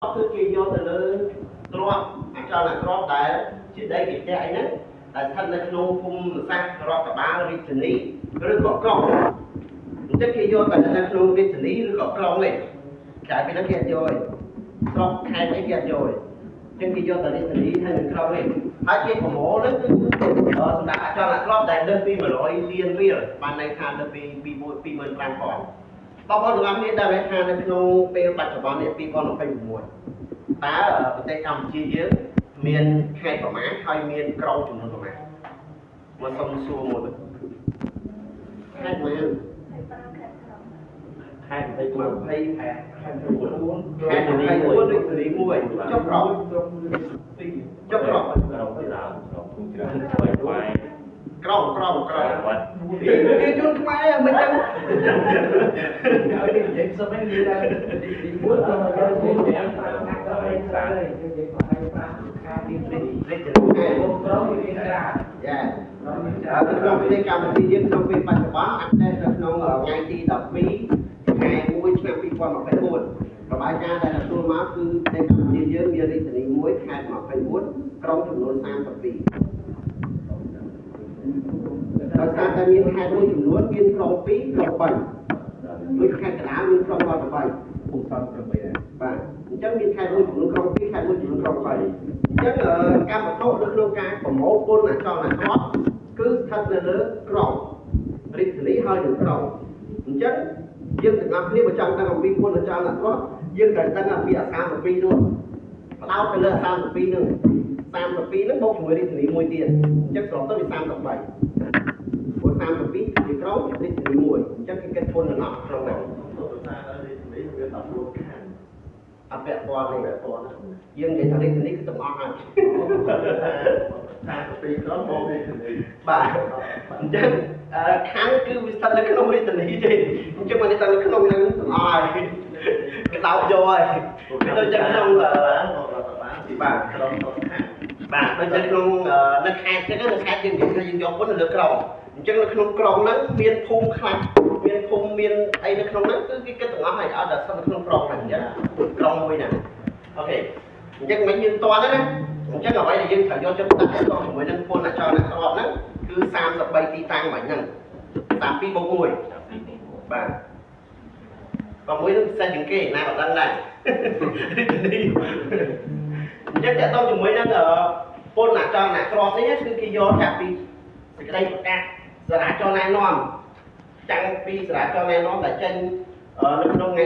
គឺគេយកទៅលើទ្រព្យអចលនទ្រព្យដែលជាដីជាផ្ទះអីហ្នឹងដែលស្ថិតនៅក្នុងភូមិសាស្ត្ររដ្ឋបាលរាជធានីឬក៏ក្រុងអញ្ចឹងគេយកតែនៅក្នុងរាជធានីឬក៏ក្រុងទេក្រៅពីហ្នឹងគេអត់យកទេស្រុកខេត្តអីគេអត់យកទេអញ្ចឹងគេយកតែរាជធានីហើយនឹងក្រុងទេហើយគេប្រមូលហ្នឹងគឺសម្រាប់អចលនទ្រព្យដែលលើសពី100លានរៀលបានន័យថាលើសពី25000បងប្អូនទាំងអស់គ្នាដឹងថានៅក្នុងពេលបច្ចុប្បន្ននេះ2026តើប្រទេសកម្ពុជាយើងមានខេត្តប្រមាណហើយមានក្រុងចំនួនប្រមាណមកសុំសួរមួយខេត្តប្រមាណ ខេត្ត24 20 ខេត្តខេត្ត24 ខេត្ត24រាជធានី1ចុះក្រុងចុះក្រុង ក្រុងច្រើនក្រុងច្រើនស្វ័យស្វ័យ ក្រុងក្រុងក្រុង វត្ត គេជូនខ្មែរមិនចឹង ឲ្យគេនិយាយសុំឯងនិយាយដែរទី1ទៅយកទី5 5ខាងទៅសានិយាយ25ខាងទី2 រាជធានីខេត្ត ក្រុងមានច្រើន យ៉ានៅក្នុងប្រទេសកម្ពុជាយើងក្នុងពេលបច្ចុប្បន្នអាប់ដេតនៅក្នុងថ្ងៃទី12ខែ1ឆ្នាំ2024របាយការណ៍ដែលទទួលមកគឺប្រទេសកម្ពុជាយើងមានរាជធានី1ខេត្ត24ក្រុងចំនួន32ដោយសារតែមានខេត្តមួយចំនួនមានក្រុង2ក្រុង3ដូចខេត្តកណ្ដាលមានក្រុង18 ភូមិសល់8ដែរ បាទអញ្ចឹងមានខេត្តមួយចំនួនក្រុង2ខេត្តមួយចំនួនក្រុង3អញ្ចឹងកម្មវត្ថុនៅក្នុងការប្រមូលពន្ធអចលនទ្រព្យគឺស្ថិតនៅលើក្រុងរាជធានីហើយនឹងក្រុងអញ្ចឹងយើងទាំងអស់គ្នាបើចង់ដឹងអំពីពន្ធអចលនទ្រព្យយើងត្រូវដឹងអំពីអា32នោះផ្ដោតទៅលើអា32ហ្នឹង32ហ្នឹងបូកជាមួយរាជធានីមួយទៀតអញ្ចឹងសរុបទៅវា33ព្រោះ32គឺជាក្រុងរាជធានីមួយអញ្ចឹងគេគិតពន្ធទាំងអស់ក្នុងហ្នឹង ទោះថារាជធានីវា14ខណ្ឌ អត់ពាក់ព័ន្ធទេ ពាក់ព័ន្ធ យើងនិយាយថារាជធានីគឺទាំងអស់ហើយ 32ក្រុងបូករាជធានី បាទអញ្ចឹងខណ្ឌគឺវាស្ថិតនៅក្នុងរាជធានីទេអញ្ចឹងមកនេះតែនៅក្នុងហ្នឹងទាំងអស់ហើយក្តោបយកហើយវាដូចតែក្នុង បានរដ្ឋបាល បាទ ក្រុងក៏ខណ្ឌ បាទដូចតែក្នុងនៅខេត្តចឹងនៅខេត្តយើងនិយាយថាយើងយកពន្ធនៅលើក្រុងអញ្ចឹងនៅក្នុងក្រុងហ្នឹងមានភូមិខ្លះមានភូមិមានអីនៅក្នុងហ្នឹងគឺគេគិតទាំងអស់ហើយឲ្យតែស្ថិតនៅក្នុងក្រុងហ្នឹងអញ្ចឹងក្រុងមួយហ្នឹងអូខេអញ្ចឹងមិនយើងតន់ណាអញ្ចឹងអ្វីដែលយើងត្រូវយកចិត្តទុកដាក់តជាមួយនឹងពន្ធអចលនទ្រព្យហ្នឹងគឺ33ទីតាំងមិញហ្នឹង32បូក1បាទបើមួយនឹងពិសេសជាងគេណាក៏ដឹងដែរអញ្ចឹងតើតើជាមួយនឹងពន្ធអចលនទ្រព្យនេះគឺគេយកចាប់ពីសេចក្តីប្រកាសសារាចរណែនាំចាំងពីសារាចរណែនាំដែលចេញនៅក្នុងថ្ងៃ